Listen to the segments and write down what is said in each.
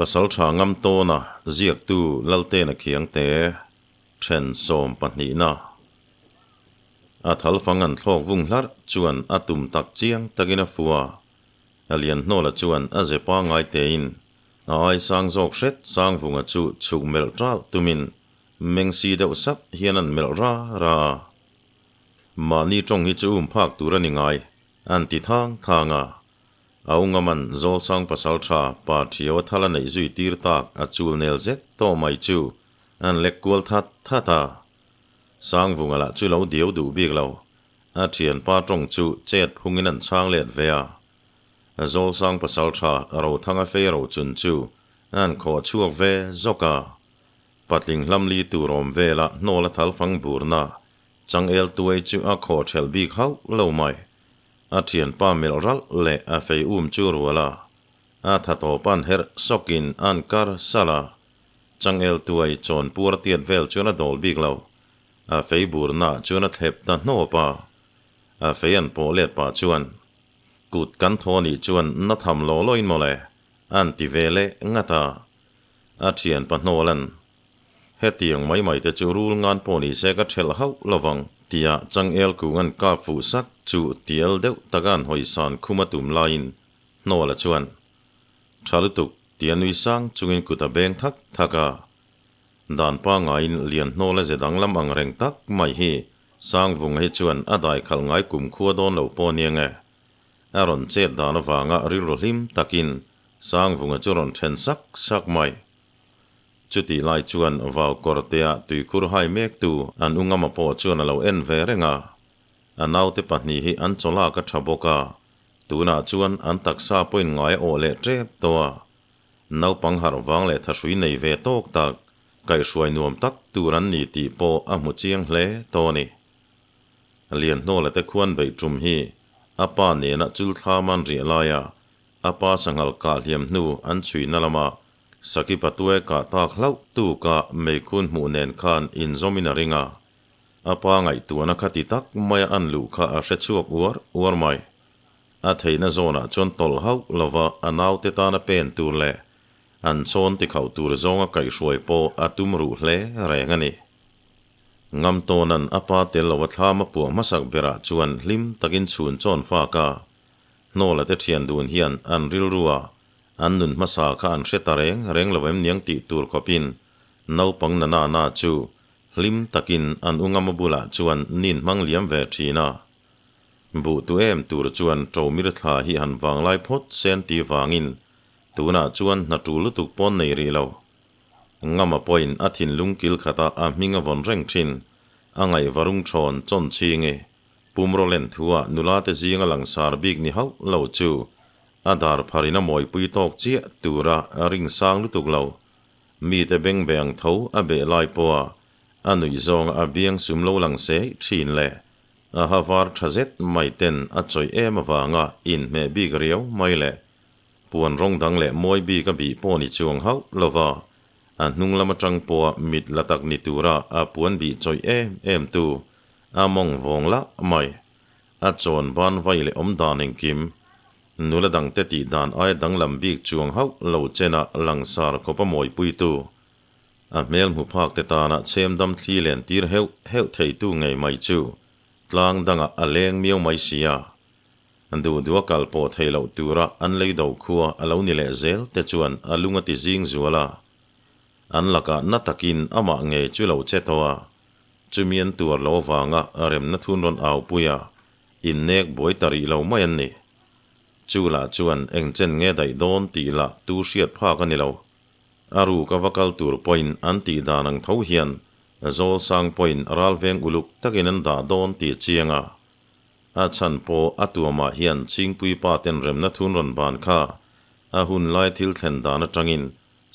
Pasaltha ngam tawna ziaktu Laltena Khiangte then sawmpahnihna a thalfang an thlawk vung hlarh chuan a tum tak chiang takin a fu a. A Lianhnawla chuan a ze pangngai tein a ai sang zawk hret Sangvunga chu chhuk melh ṭalh tumin meng si deuh sap hian an melh ra ra a. Mahni ṭawng hi chu um phak tur a ni ngai, an ti thang thang a. A ungaman Zawlsang pasalṭha pa ṭhiau a thal a neih zui tir tak a chul nel zet tawh mai chu an lek kual that that a. Sangvunga lah chu lo diau duh bik lo, a ṭhianpa ṭawng chu chet phungin an chhang let ve a. Zawlsang pasalṭha Rothanga fei rochun chu an khawh chhuak ve zawk a. Patling hlamli tur awm vela hnawl a thal fang burna changel tuai chu a khawh ṭhelh bik hauh lo mai. A ṭhianpa melh ralh leh a fei um chu rual a, a tha tawp an herh sawkin an kar salh a. Changel tuai chawn puar tiat vel chuan a dawl bik lo. A fei burna chuan a thlep ta hnawp a. A fei an pawh let pah chuan, Kut kan thaw nih chuan na tham law lawin mawle, an ti ve leh ngat a. A thianpa hnawlan, Hetiang mai mai te chu rul ngan pawh ni se ka thelh hauh lovang, tia changel kung an kap fuh sak chu tial deuh taka an hawi san khum a tum laiin Hnawla chuan, Tha lutuk, tia nui sang chungin kut a beng thak thak a. Dan pangaiin lian hnawla ze danglam ang reng tak mai hi Sangvunga hi chuan a dai khalh ngai kumkhua dawn lo pawh aniang e. A rawn chet dan avanga rilru hlim takin Sangvunga chu rawn then sak sak mai. Chutih lai chuan vau kawrtea tuikhur hai mektu an ungama pawh chuan a lo en ve reng a. A naute pahnih hi an chawlak a tha bawk a, tunah chuan an taksa pawhin ngai a awh leh tep tawh a. Naupang harh vang leh thahrui nei ve tawk tak, kaihhruai nuam tak tur an ni tih pawh a hmu chiang hle tawh a ni. Lianhnawla te khuan beih tum hi a pa nena chul thlam an riah laia a pa sanghal kah hliam hnu an chhuina lama Saki Patue kah tak hlauh tuka meikhun hmuh nen khan inzawmin a ring a. A pa ngaihtuahna kha ti tak maia an luh kha a hre chhuak uar uar mai. A theihna zawnah chuan tawlh hauh lova a naute tana pen tur leh an chawn tikhauh tur zawnga kaihhruai pawh a tum ruh hle reng a ni. Ngamtawna'n a pa tel lo a thlam a puah hmasak berah chuan hlim takin chhun chawn fak a, Hnawla te thian dun hian an rilrua an nun hmasa kha an hre ta reng reng lo em niang tih tur khawpin naupang na na na chu hlim takin an u Ngama bulah chuan nin hmang liam ve thin a. Buh tu em tur chuan Ṭomir thla hi han vanglai phawt sen ti vangin tunah chuan hna ṭul lutuk pawn nei rih lo. Ngama pawhin a thinlung kil khata a hming a vawn reng ṭhin. A ngaihvarung ṭhawn chawn ching e. Pumraw len thua nula te zinga langsar bik ni hauh lo chu a dar pharin a mawipui tawk chiah tura a ring sang lutuk lo. Mite beng be ang tho a beh lai pawha a nuih zawnga a biang sum lo lang se ṭhin le. A ha var tha zet mai ten a chawih em avanga inhmeh bik riau mai le. Puan rawng dang leh mawi bik a bih pawh ni chuang hauh lova, a hnung lam atang pawha mit la tak ni tura a puan bih chawih em em tu a mawng vawng lah mai. A chawn ban vai leh awm dan engkim, nula dangte tih dan aia danglam bik chuang hauh lo chena langsar khawpa mawipuitu, A hmel hmu phak te tana chhem dam thli len tir heuh heuh theitu ngei mai chu tlang dangah a leng miau mai si a. Duh duh a kal pawh thei loh tura an lei do khua a lo ni leh zel te chuan a lung a ti zing zual a. An lakah na takin amah ngei chu lo che tawh a, chumi an tuar lo avanga remna thun rawn au pui a, innek buai ta rih lo mai an ni. Chu lah chuan eng chen nge daih dawn tih lah tu hriat phak a ni lo. A ruk a va kal tur pawhin an tih dan ang tho hian Zawlsang pawhin ralveng uluk takin an dah dawn tih a chiang a. A chhan pawh a tuamah hian Chhingpui pa ten remna thun rawn ban kha a hun lai thil thlen dan atangin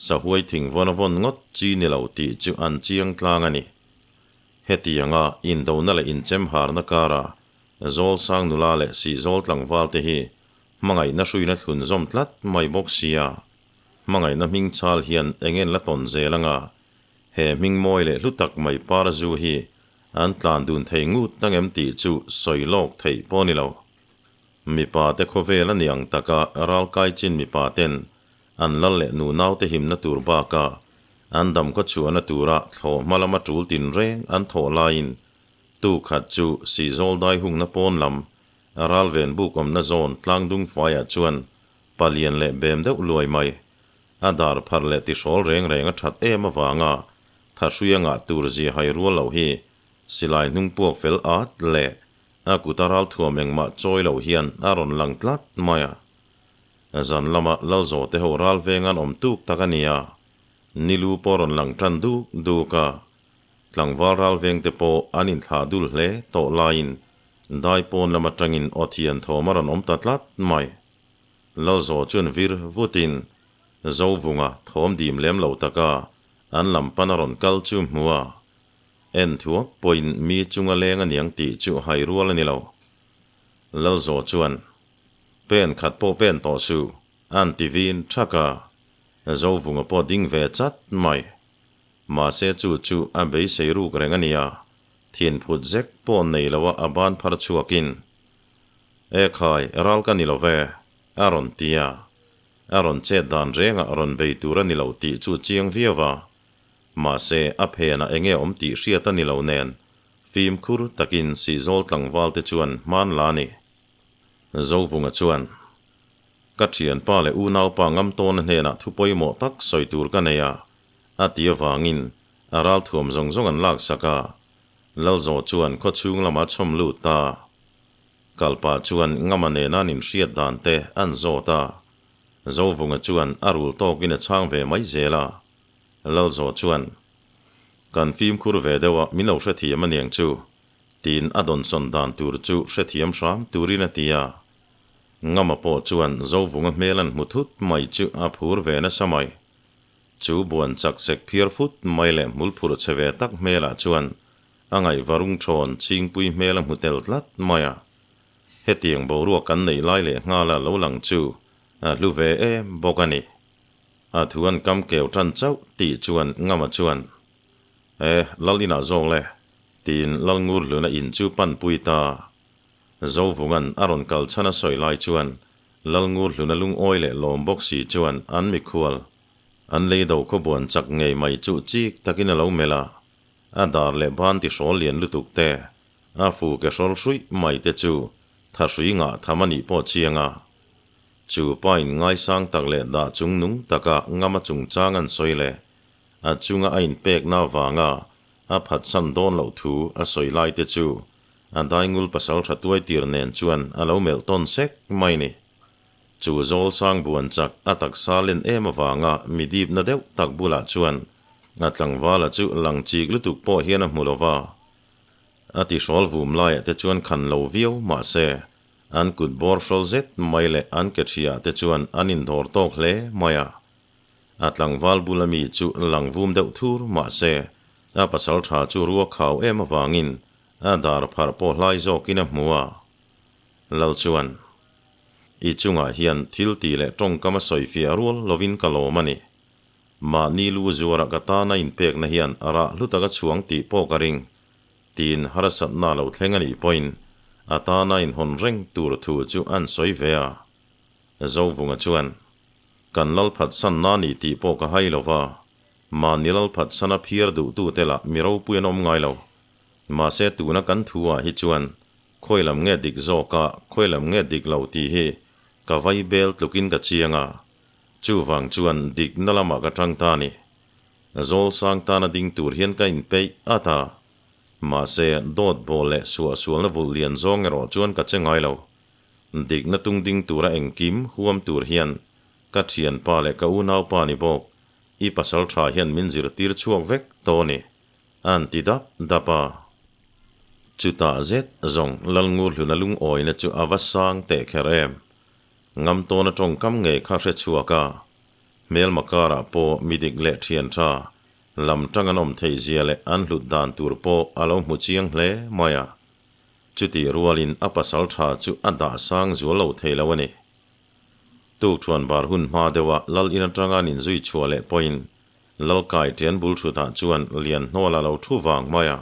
sahuai thing vawn a vawn ngawt chi ni lo tih chu an chiang tlang a ni. Hetianga indona leh inchemharna kara Zawlsang nula leh Sihzawl tlangval te hi hmangaihna hruina thlun zawm tlat mai bawk sia. Hmangaihna hming chal hian eng en la tawn zel anga he hming mawi leh hlu tak mai par zu hi an tlan dun thei ngut nang em tih chu sawi lawk theih pawh ni lo. Mipa te khawvel a ni ang taka ralkai chin mipa ten An lal leh nunaute himna tur bakah an damkhaw chhuahna tura thlawh hma lama tul tinreng an thawh laiin tu khat chu Sihzawl dai hungna pawn lam ralven buk awmna zawn tlangdung faiah chuan palian leh bem deuh luai mai a dar pharh leh tihrawl reng reng a that em avanga thahrui a ngah tur zia hai rual loh hi silai hnung puak fel at leh a kuta ralthuam engmah chawi loh hian a rawn lang tlat mai a. Zan lama Lalzawte ho ral veng an awm tuk tak a ni a, nilu pawh rawn lang tan duk duk a. Tlangval ral vengte pawh an inthlah dul hle tawh laiin dai pawn lam atangin aw thian thawm a rawn awm ta tlat mai. Lalzaw chuan vir vutin Zovunga thawm dim lem lo taka an lam pan a rawn kal chu hmu a, en thuak pawhin mi chunga leng a niang tih chu hai rual a ni lo. Lalzaw chuan Pen khat pawh pen tawh suh, an ti vin thak a, Zovunga pawh ding ve chat mai. Mahse chu chu a beisei ruk reng a nia, thinphut zek pawh nei loa a ban phar chhuakin, E khai, ral ka ni lo ve, a rawn ti a. A rawn chet dan rengah rawn bei tur a ni lo tih chu chiang viau a. Mahse a phenah enge awm tih hriat a ni lo nen, fimkhur takin Sihzawl tlangval te chuan hman la a ni. Zovunga chuan, Ka thianpa leh unaupa Ngamtawna hnenah thu pawimawh tak sawi tur ka nei a, a ti avangin a ralthuam zawng zawng an laksak a. Lalzaw chuan khawchhung lamah chhawm lut ta. Kalpa chuan Ngama nena an inhriat dan te an zawt a. Zovunga chuan a rul tawkin a chhang ve mai zel a. Lalzaw chuan, Kan fimkhur ve deuh a, min lo hrethiam aniang chu, Tiin a dawnsawn dan tur chu hrethiam hram turin a ti a. Ngama pawh chuan Zovunga hmel an hmu thut mai chu a phur ve nasa mai. Chu buan chak sek phiar fut mai leh hmul phurh chhe ve tak hmelah chuan a ngaihva rung thawn chhingpui hmel a hmu tel tlat mai a. Hetiang boruak kan neih lai leh nghala lo lang chu a hlu ve em bawk a ni. A thu an kam keu tan chauh tih chuan Ngama chuan, E, Lal inah zawk le, Tiin Lalngurhluna in chu panpui ta. Zovunga'n a rawn kal chhan a sawi lai chuan Lalngurhluna lungawi leh lawm bawk si chuan an mikhual, an lei do khawbuan chak ngei mai chu chik takin a lo melh a, a dar leh ban ti hrawl lian lutuk te, a fu ke hrawl hruih mai te chu thahrui ngah tham a nih pawh chiang a. Chu pa in ngaisang tak leh dah chungnung taka ngama chungchang an sawi leh a chunga a inpekna avanga A phatsan dawn loh thu a sawi lai te chu a daingul pasal tha tuai tir nen chuan a lo melh tawn sek mai ni. Chu zawl sang buan chak a taksa len em avanga mi dipna deuh tak bulah chuan a tlangvala chu lang chik lutuk pawh hian a hmu lo va. A tihrawl vum laiah te chuan khan lo viau mah se an kut bawr hrawl zet mai leh an ke thiah te chuan an indawr tawk hle mai a. A tlangval bula mi chu lang vum deuh thur mah se, a pasal tha chu rua khau em avangin a dar pharh pawh hlai zawkin a hmu a. Lal chuan, I chungah hian thil tih leh tawngkam a sawi fiah rual lovin ka lawm a ni. Mahni lu zuarah ka tana inpekna hian a rah hlu taka chhuang tih pawh ka ring, tiin harsatna lo thleng a nih pawhin a tana inhawn reng tur thu chu an sawi ve a. Zovunga chuan, Kan lal phatsanna ni tih pawh ka hai lo va, mahni lal phatsana phiar duhtute lah mi ropui an awm ngai lo. Mahse tuna kan thu ah hi chuan khawi lam nge dik zawk a, khawi lam nge dik lo tih hi ka vai bel tlukin ka chiang a, chuvang chuan dikna lamah ka tang ta a ni. Zawlsang tana ding tur hian ka inpeih at a, mahse dawt bawl leh suahsualna vulh lian zawng erawh chuan ka che ngai lo. Dikna tung ding tura engkim huam tur hian ka thianpa leh ka unaupa ni bawk, i pasal tha hian min zirtir chhuak vek tawh ni, a'n ti dap dap a. Chutah zet zawng Lalngurhluna lungawina chu a va sang teh kher em. Ngamtawna tawngkam ngei kha hre chhuak a, hmelma karah pawh mi dik leh thian tha lam tang an awm theih zia leh an hlut dan tur pawh a lo hmu chiang hle mai a. Chutih rualin a pasal tha chu a dah sang zual lo thei lo a ni. Tukṭhuan bar hun hma deuha Lal in aṭanga an inzui chhuah leh pawhin Lal kai ṭian bul hrutah chuan Lianhnawla lo ṭhu vang mai a.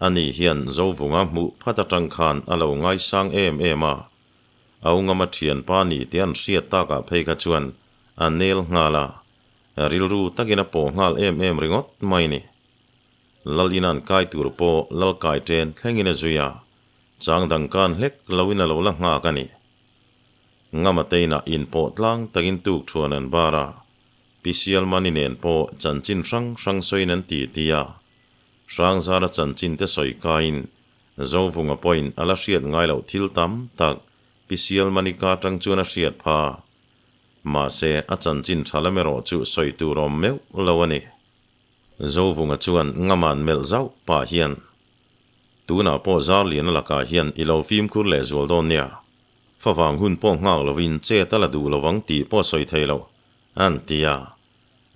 Ani hian Zovunga hmuh phat aṭang khan a lo ngaisang em em a. Au ngama ṭhianpa ni tih an hriat takah phei kha chuan a nel nghal a, rilru takin a pawh nghal em em ringawt mai ni. Lal in an kai tur pawh lal kai ṭen thlengin a zui a, chang dang kan hlek loin a lo la nghak a ni. Ngama teinah inpawh tlang takin tuk ṭhuan an bar a, Pi Sialmani nen pawh chanchin hrang hrang sawiin an ti ti a, Hrangzara chanchin te sawi kaiin Zovunga pawhin a la hriat ngai loh thil tam tak Pi Sialmani ka atang chuan a hriat pha. Mahse, a chanchin tha lam erawh chu sawi tur awm meuh lo a ni. Zovunga chuan Ngama'n melh zauh pah hian, Tunah pawh Zarliana lakah hian i lo fimkhur lehzual dawn nia. Favang hun pawh nghak lovin chet a la duh lovang tih pawh sawi thei lo, an ti a.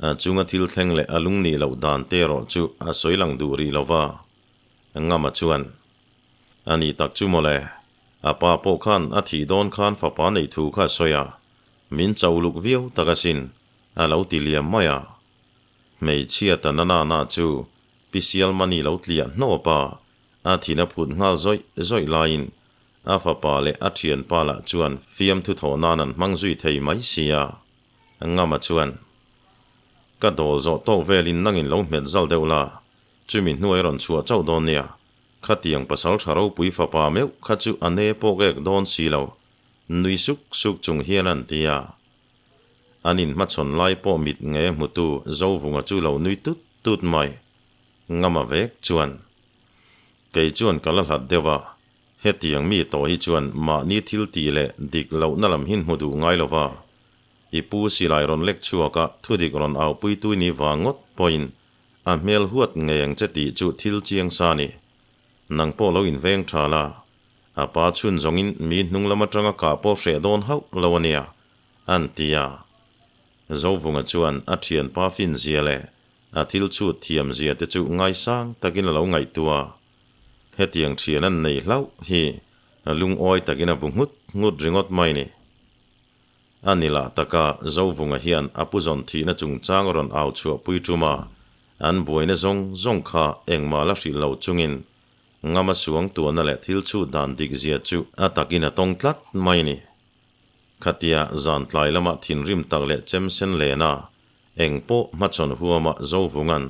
A chunga thil thleng leh a lung nih loh dan te erawh chu a sawi lang duh rih lova. Ngama chuan, A nih tak chu mawle, a pa pawh khan a thih dawn khan fapa neih thu kha a sawi a, min cho luk viau tak asin, a lo ti liam mai a. Hmeichhia ta na na na chu Pi Sialmani lo tliah hnawp a, a thin a phut nghal zawih zawih laiin a fapa leh a thianpa lah chuan fiamthu thawh nan an hmang zui thei mai si a. Ngama chuan, Ka dawl zawh tawk velin nangin lo hmet zal deuh la, chumi hnuai rawn chhuah chauh dawn nia, khatiang pasal tha ropui fapa meuh kha chu a ne pawk ek dawn si lo, nui suk suk chung hian an ti a. An inhmachhawn lai pawh mit nge hmutu Zovunga chu lo nui tut tut mai. Ngama vek chuan, Kei chuan ka la hlat deuh a, hetiang mi tawh hi chuan mahni thil tih leh dik lohna lam hin hmu duh ngai lo va, i pu silai rawn lek chhuak a thudik rawn aupuitu ni vang ngawt pawhin a hmel huat ngei ang che tih chu thil chiang sa ni. Nang pawh lo inveng tha la, a pa chhun zawngin mi hnung lam atanga kah pawh hreh dawn hauh lo a nia, an ti a. Zovunga chuan a thianpa finzia leh A thil chhut thiam zia te chu ngaisang takin a lo ngaihtuah a, hetiang thian an nei hlauh hi lungawi takin a bu nghut nghut ringawt mai ni. A ni lah taka Zovunga hian a pu zawn thihna chungchang a rawn au chhuahpui tum a, an buaina zawng zawng kha engmah la hrilh lo chungin Ngama suang tuahna leh thil chhut dan dik zia chu a takin a tawng tlat mai ni. Khatia zan tlai lamah thinrim tak leh chem sen len a, Eng pawh hmachhawn huama Zovunga'n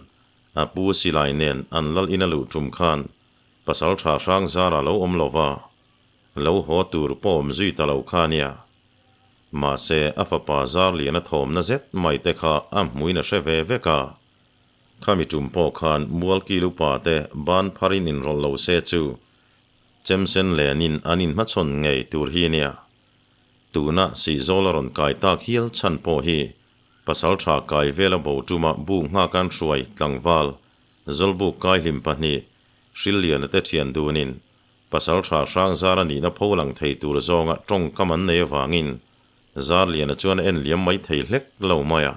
a pu silai nen an lal in a luh tum khan pasal tha hrang zara lo awm lo va, lo haw tur pawh awm zui ta lo kha nia. Mahse a fapa Zarliana thawmna zet mai te kha a hmuin a hre ve vek a. Khami tum pawh khan Mualkil upa te ban pharin inrawlh lo se chu Chemsen lenin an inhmachhawn ngei tur hi nia. Tuna Sihzawl a rawn kai tak hial chhan pawh hi Pasalṭha kai vela bo ṭuma buk nghak an hruai tlangval Zawlbuk kai hlim pahnih Hrilliana te ṭhian dunin Pasalṭha Hrangzara nihna pho lang thei tur zawnga ṭawngkam an nei avangin Zarliana chuan a en liam mai thei hlek lo mai a.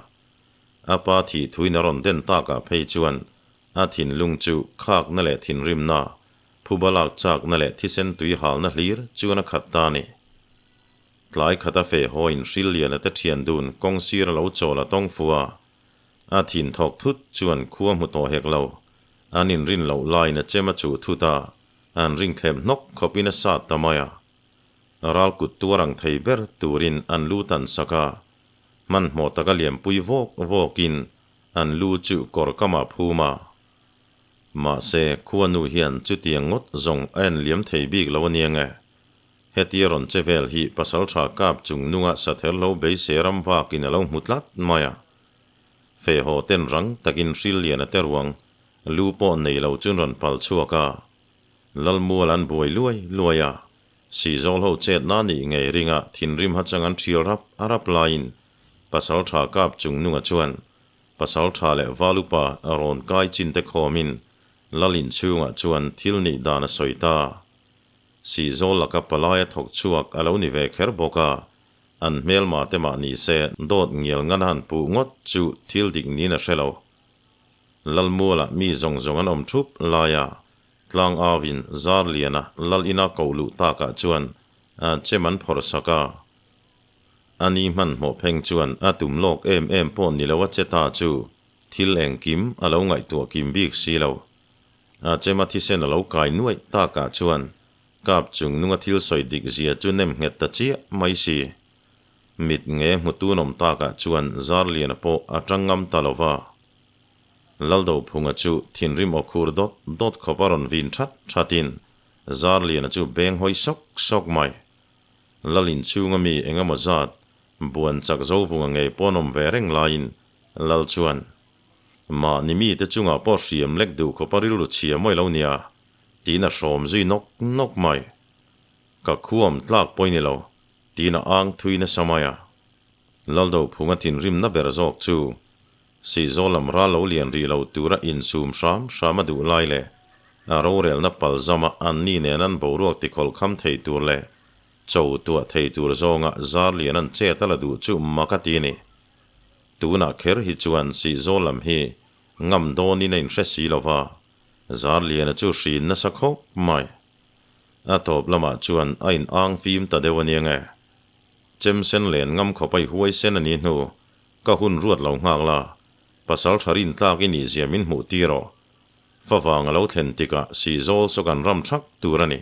A pa thih thuin a rawn den takah phei chuan a thinlung chu khakna leh thinrimna, phuba lak chakna leh thisen tui halna hlir chuan a khat ta a ni. Tlai khata feh hawiin Hrilliana te thian dun kawng sir a lo chawl a tawng fu a, a thin thawk thut chuan khua hmu tawh hek lo. An inrin loh laiin a chem a chuh thut a, an ring thlep hnawk khawpin a sat ta mai a. Ral kut tuar ang thei ber turin an lu tan sak a, hmanhmawh taka liampui vawk vawkin an lu chu kawr kamah phum a. Mahse, khuanu hian chutiang ngawt zawng a en liam thei bik lo aniang e. Hetia rawn che vel hi pasaltha kap chung nunga sather lo beisei ram vakin a lo hmu tlat mai a. Fehhaw ten rang takin Hrilliana te ruang lu pawh nei lo chun rawn pal chhuak a. Lalmual an buai luai luai a, Sihzawl ho chet na nih ngei ringa thinrim hachang an thial rap a rap laiin pasaltha kap chung nunga chuan pasaltha leh valupa rawn kai chin te khawmin Lal inchhungah chuan thil nih dan a sawi ta. Sihzawl laka palaia thawk chhuak a lo ni ve kher bawk a, an hmelma te mah ni se dawt ngial ngan a han puh ngawt chu thil dik niin a hre lo. Lalmualah mi zawng zawng an awm thup laia tlang auin Zarliana lal ina koh luh takah chuan a chem an phawrh sak a. A ni hmanhmawh pheng chuan a tum lawk em em pawh ni lo a che ta chu thil engkim a lo ngaihtuah kim bik si lo. A chema thisen a lo kai nuaih takah chuan kap chung nunga thil sawi dik zia chu nem nghet ta chiah mai si. Mit nge hmutu nawm takah chuan Zarliana pawh a tang ngam ta lo va. Laldophunga chu thinrim aw khur dawt dawt khawp a rawn vin that thatin Zarliana chu beng hawi sawk sawk mai. Lal inchhunga mi eng emaw zat buan chak zo vunga ngei pawh an awm ve reng laiin Lal chuan, Mahni mite chungah pawh hriam lek duh khawp a rilru chhia mawi lo nia, tiin a hrawm zui nawk nawk mai. Ka khuam tlak pawh i ni lo, tiin a ang thui nasa mai a. Laldophunga thinrimna ber zawk chu Sihzawl lam ral lo lian rih lo tura insum hram hram a duh lai leh a rorelna palzama anni nen an boruak tikhawlh kham thei tur leh cho tuah thei tur zawnga zar lian an chet a la duh chu mak a ti a ni. Tunah kher hi chuan Sihzawl lam hi ngam dawnin a inhre si lo va, zar liana chu hrin nasa khawp mai. A tawp lamah chuan a in ang fim ta deuh a nia nge. Chem sen len ngam khawp a i huai sen a ni hnu Ka hun ruat lo nghak la, pasal tha rin tlak i nih zia min hmuh tir aw. Favang a lo thlen tikah Sihzawl saw kan ram thak tur a ni,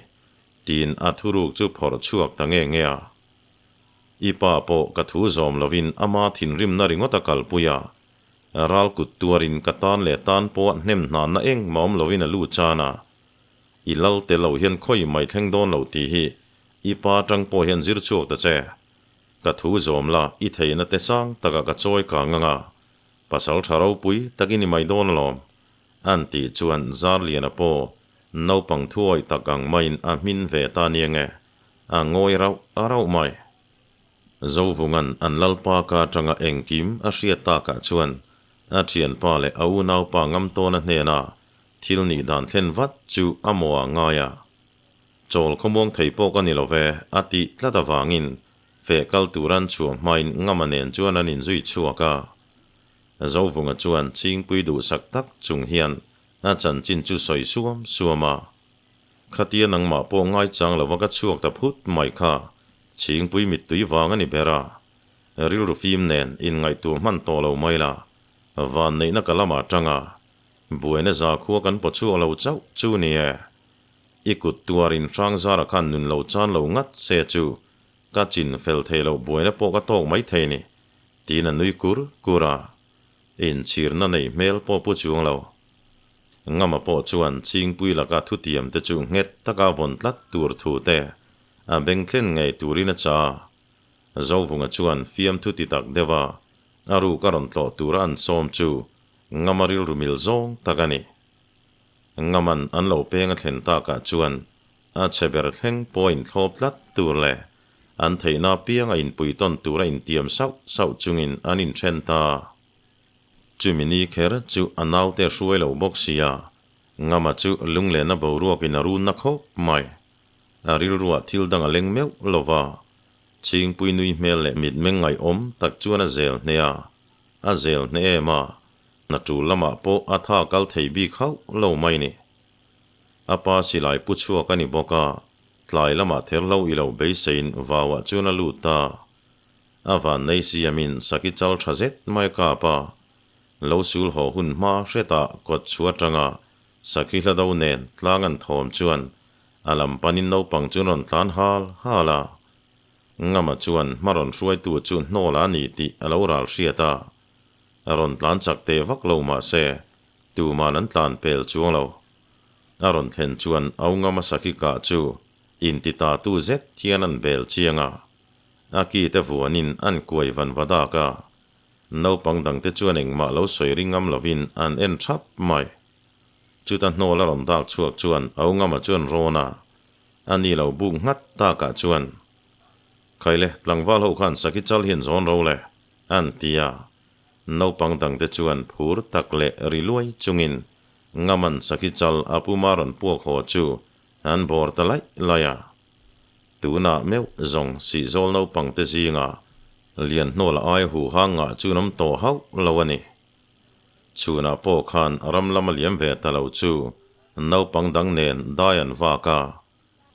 tiin a thuruk chu phawrh chhuak ta nge nge a. I pa pawh ka thu zawm lovin ama thinrimna ringawt a kalpui a, ral kut tuarin ka tan leh tan pawh hnem hnanna engmah awm lovin a lu chan a. I lal tel lo hian khawi mai thleng dawn lo tih hi i pa atang pawh hian zir chhuak ta che. Ka thu zawm la, i theihna te sang takah ka chawi kang ang a, pasal tha ropui tak i ni mai dawn alawm, an tih chuan Zarliana pawh naupang thuawih tak ang maiin a hmin ve ta nia nge, a ngawi rauh rauh mai. Zovunga'n an lalpa ka atanga engkim a hriat takah chuan a thianpa leh a unaupa Ngamtawna hnena thil nih dan thlen vat chu a maw a ngai a. Chawl khawmuang thei pawh ka ni lo ve, a tih tlat avangin feh kal tur an chhuah hmain Ngama nen chuan an inzui chhuak a. Zovunga chuan Chingpui duhsak tak chung hian a chanchin chu sawi suam suam a. Khatia nangmah pawh ngaichang lova ka chhuak ta phut mai kha Chingpui mittui vang a ni ber a. Rilru fim nen inngaihtuah hman tawh lo mai la, vanneihna ka lamah tanga buaina zakhua kan paw chhuak lo chauh chu ni e. I kut tuarin Hrangzara khan nun lo chan lo ngat se chu ka chin fel thei loh buaina pawh ka tawk mai thei ni, tiin a nui kur kur a. Inchhirna nei hmel pawh pu chuang lo. Ngama pawh chuan Chingpui laka thutiam te chu nghet taka vawn tlat tur thu te a beng thlen ngei turin a cha a. Zovunga chuan fiamthu ti tak deuh a, a ruk a rawn tlawh tura an sawm chu Ngama rilru mil zawng tak a ni. Ngaman an lo peng a thlen takah chuan a chhe ber thleng pawh a inthlawp tlat tur leh an theihna apiang a inpui tawn tur a intiam sauh sauh chungin an inthen ta. Chumi ni kher chu a naute a hruai lo bawk sia, Ngama chu lunglehna boruakin a runna khawp mai. A rilruah thil dang a leng meuh lo va, Chhingpui nui hmel leh mitmeng ngaihawm tak chuan a zel hneh a, a zel hneh em a, Hna tul lamah pawh a tha kal thei bik hauh lo mai ni. A pa silai pu chhuak a ni bawk a, tlai lamah therhlo i lo beiseiin vauah chuan a lut ta. A vannei siamin saki chal tha zet mai a kap a, lo sul haw hun hma hretah kawt chhuah atanga saki hla do nen tlang an thawm chuan a lam panin naupang chu rawn tlan hal hal a. Ngama chuan hma rawn hruaitu chu hnawla a ni tih a lo ral hriat a. A rawn tlan chak teh vak lo mah se, tuman an tlan pel chuang lo. A rawn thlen chuan au ngam a sakhi kah chu inti ta tu zet hian an bel chiang a. A ki te vuanin an kuai van va dak a. Naupang dangte chuan engmah lo sawi ring ngam lovin an en thap mai. Chuta hnawl a rawn dak chhuak chuan au ngama chuan rawn a, a ni lo buk nghat takah chuan, Khaile, tlangval ho khan sakhi chal hian zawn ro le. An ti a, naupang dangte chuan phur tak leh ri luai chungin Ngaman sakhi chal a puma rawn puak haw chu an bawr ta laih laih a. Tunah meuh zawng Sihzawl naupangte zinga Lianhnawla ai hu hang ngah chu an awm tawh hauh lo a ni. Chhunah pawh khan ram lama liam ve ta lo chu naupang dang nen dai an vak a,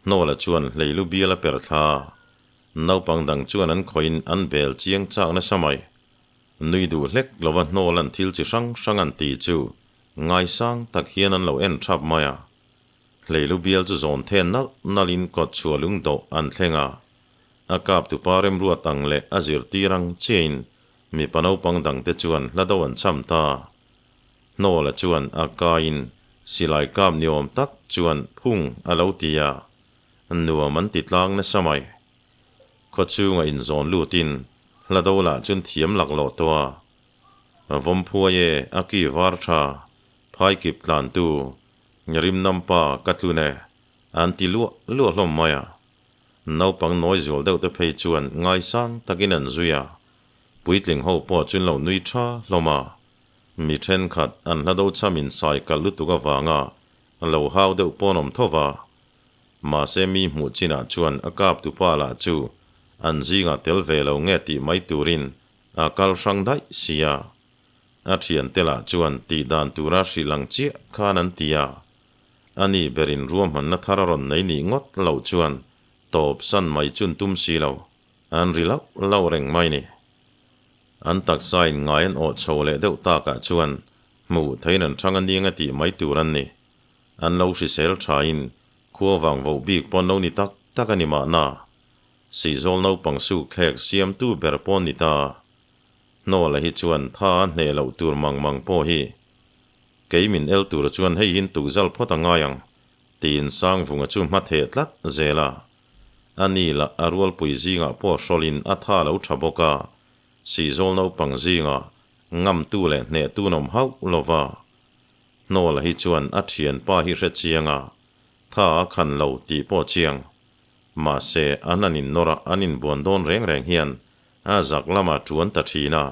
Hnawla chuan hleilu bial a per thla a, naupang dang chuan an khawiin an bel chiang chak nasa mai. Nui duh hlek lova hnawl an thil chi hrang hrang an ti chu ngaisang tak hian an lo en thap mai a. Hleilu bial chu zawn then nalh nalhin kawt chhuah lung dawh an thleng a. A kaptupa remruat ang leh a zirtir ang chiahin mipa naupang dangte chuan hla do an cham ta. Hnawla chuan a kaiin silai kap ni awm tak chuan phung a lo ti a, nuam an ti tlang nasa mai. Khawchhunga inzawn lutin hla do lah chuan thiam laklawh tawh a. Vawmphuai e a ki var tha, phaikip tlantu, rimnampa ka tlun e, an ti luah luah hlawm mai a. Naupang nawi zual deuh te phei chuan ngaisang takin an zui a, puitling ho pawh chuan lo nui tha hlawm a. Mi thenkhat an hla do cham in sai kalh lutuk avanga lo hau deuh pawn awm tho va. Mahse mi hmuh chinah chuan a kap tupa lah chu an zingah tel ve lo nge tih mai turin a kal hrang daih sia. A thiante lah chuan tih dan tura hrilh ang chiah khan an ti a. A ni berin ruahmanna thar a rawn nei nih ngawt loh chuan tawp san mai chun tum si lo, an ri lauh lauh reng mai ni. An taksa in ngai an awh chho leh deuh takah chuan hmuh theiin an thang a ning a tih mai tur an ni. An lo hrisel thain khua vang voh bik pawn lo ni tak tak a ni mahna. Sihzawl naupang suk thlek siamtu ber pawn ni ta. Hnawla hi chuan tha a hneh loh tur mang mang pawh hi Kei min el tur chuan hei hin tukzal phawt a ngai ang, tiin Sangvunga chu hma theh tlat zel a. A ni lah a rualpui zingah pawh hrawlin a tha lo tha bawk a, Sihzawl naupang zingah ngamtu leh hnehtu an awm hauh lo va. Hnawla hi chuan a thianpa hi hre chiang a, tha a khan lo tih pawh chiang. Mahse, an an innawr a, an inbuan dawn reng reng hian a zak lamah tuan ta thin a.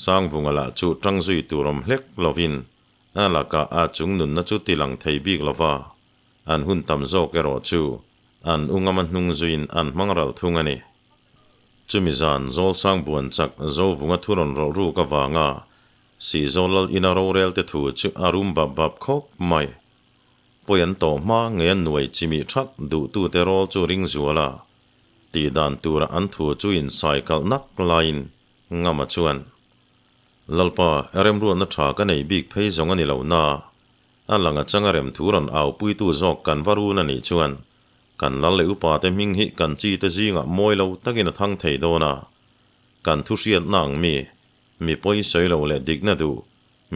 Sangvunga lah chu tang zui tur awm hlek lovin a lakah a chung nunna chu ti lang thei bik lova, an hun tam zawk erawh chu an ungama hnung zuiin an hmang ral thung a ni. Chumi zan Zawlsang buan chak Zovunga thu rawn rawlh ruk avanga Sihzawl lal ina rorel te thu chu a rum bap bap khawp mai. Pawi an tawh hma ngei a nuai chimih thak duhtute rawl chu ring zual a, tihdan tura an thu chu insai kalh nak laiin Ngama chuan, Lalpa, remruatna tha ka nei bik phei zawng a ni lo na, a lang atanga rem thu rawn aupuitu zawk kan va run a nih chuan kan lal leh upate hming hi kan chi te zingah mawi lo takin a thang thei dawn a. Kan thu hriatna ang mi, mi pawi sawi lo leh dikna duh,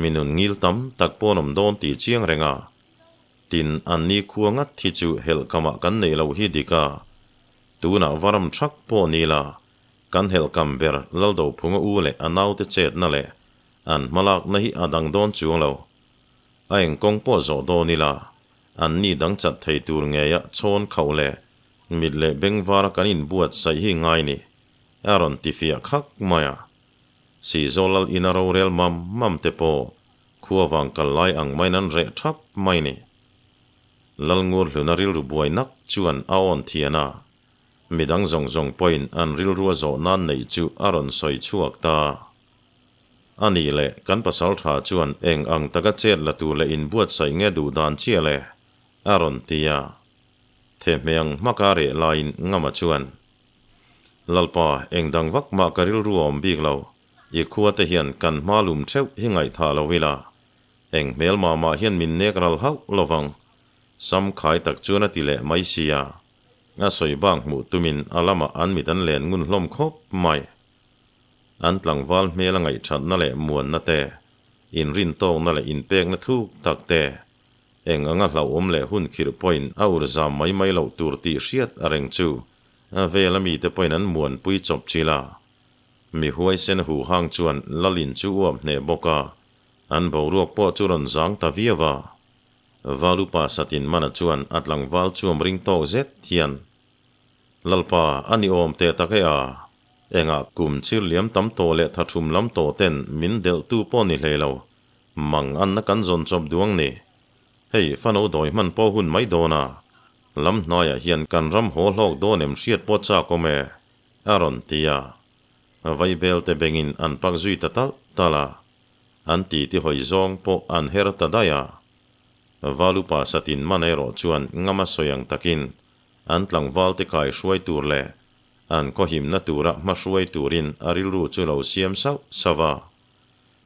mi nun ngil tam tak pawn awm dawn tih chiang reng a. Tin, an ni khua ngat hi chu helhkamah kan neih loh hi dik a. Tunah va ram thak pawh ni la, Kan helhkam ber Laldophunga u leh a naute chetna leh an hmalakna hi a dang dawn chuang lo. A engkawng pawh zawh dawn ila, an ni dang chat thei tur ngeia chhawn khauh leh mit leh bengvara kan inbuatsaih hi ngai ni, a rawn ti fiah khak mai a. Sihzawl lal ina rorel mam mam te pawh khua vang kal lai ang maiin an reh thap mai ni. Lalngurhluna rilru buai nak chuan a awn thian a. Midang zawng zawng pawhin an rilru a zawh nan neih chu a rawn sawi chhuak ta. A nih leh, kan pasal tha chuan eng ang taka chet la tur leh inbuatsaih nge duh dan chiah le? a rawn ti a. Thehmeh ang hmaka reh laiin Ngama chuan, Lalpa, eng dang vak mah ka rilru a awm bik lo. I khua te hian kan hma lum theuh hi ngaihthah lo ila. Eng hmel mah mah hian min nek ral hauh lovang. Sam khai tak chuan a ti leh mai sia. A sawi bak hmuh tumin a lamah an mit an len ngun hlawm khawp mai. An tlangval hmel a ngaihthatna leh muanna te, inrintawkna leh inpekna thuk tak te, eng anga hlauhawm leh hun khirh pawhin a ur zam mai mai loh tur tih hriat a reng chu a vela mite pawhin an muanpui chawp chil a. Mi huaisen huhang chuan Lalin chu uap hneh bawk a, an boruak pawh chu rawn zang ta viau a. Valupa Satin Mana chuan a tlangval chuam ring tawk zet hian, Lalpa, a ni awm teh tak e a, engah kum chhir liam tam tawh leh tha thum lam tawh ten min delhtu pawh ni hlei lo, mang anna kan zawn chawp duang ni. Hei, fano dawi hman pawh hun mai dawn a, lam hnaiah hian kan ram haw hlawk dawn em hriat pawh chak awm e, a rawn ti a. Vaibel te bengin an pak zui ta talh talh a. An titi hawi zawng pawh an her ta daih a. Valupa Satin man erawh chuan ngama sawi ang takin an tlangvalte kai hruai tur leh an khawhimna tura hma hruai turin a rilru chu lo siam sauh sauh a.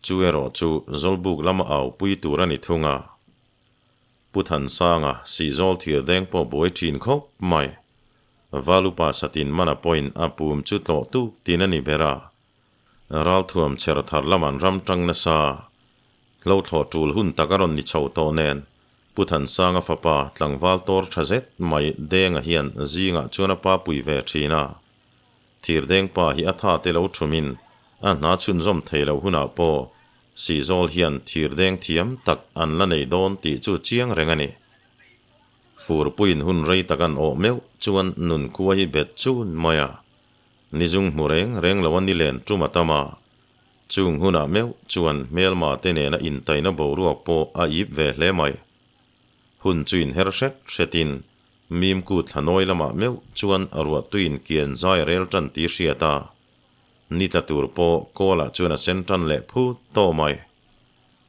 Chu erawh chu Zawlbuk lama au pui tur a ni thung a. Pu Thansanga Sihzawl thir deng pawh buai thin khawp mai. Valupa satin mana pawhin a pum chu tlawh tuk tin a ni ber a. Ralthuam chher thar lam an ram tang nasa. Hlo thlawh tul hun tak a rawn ni chho tawh nen, Pu Thansanga fapa tlangval tawr tha zet mai Denga hian zingah chuan a pa pui ve thin a. Thirdeng pa hi a tha te lo thumin a hna chhunzawm thei loh hunah pawh Sihzawl hian thirdeng thiam tak an la nei dawn tih chu chiang reng a ni. Furpuiin hun rei tak an awh meuh chuan nunkhua hi bet chun mai a. Nizung hmu reng reng lo a ni len tum a tam a. Chung hunah meuh chuan hmelma te nena intaina boruak pawh a ip ve hle mai. Hun chu inher hret hretin Mimku thlanawi lamah meuh chuan ruahtuiin kian zai a rel tan tih hriat a. Ni tla tur pawh kawlah chuan a sen tan leh phut tawh mai.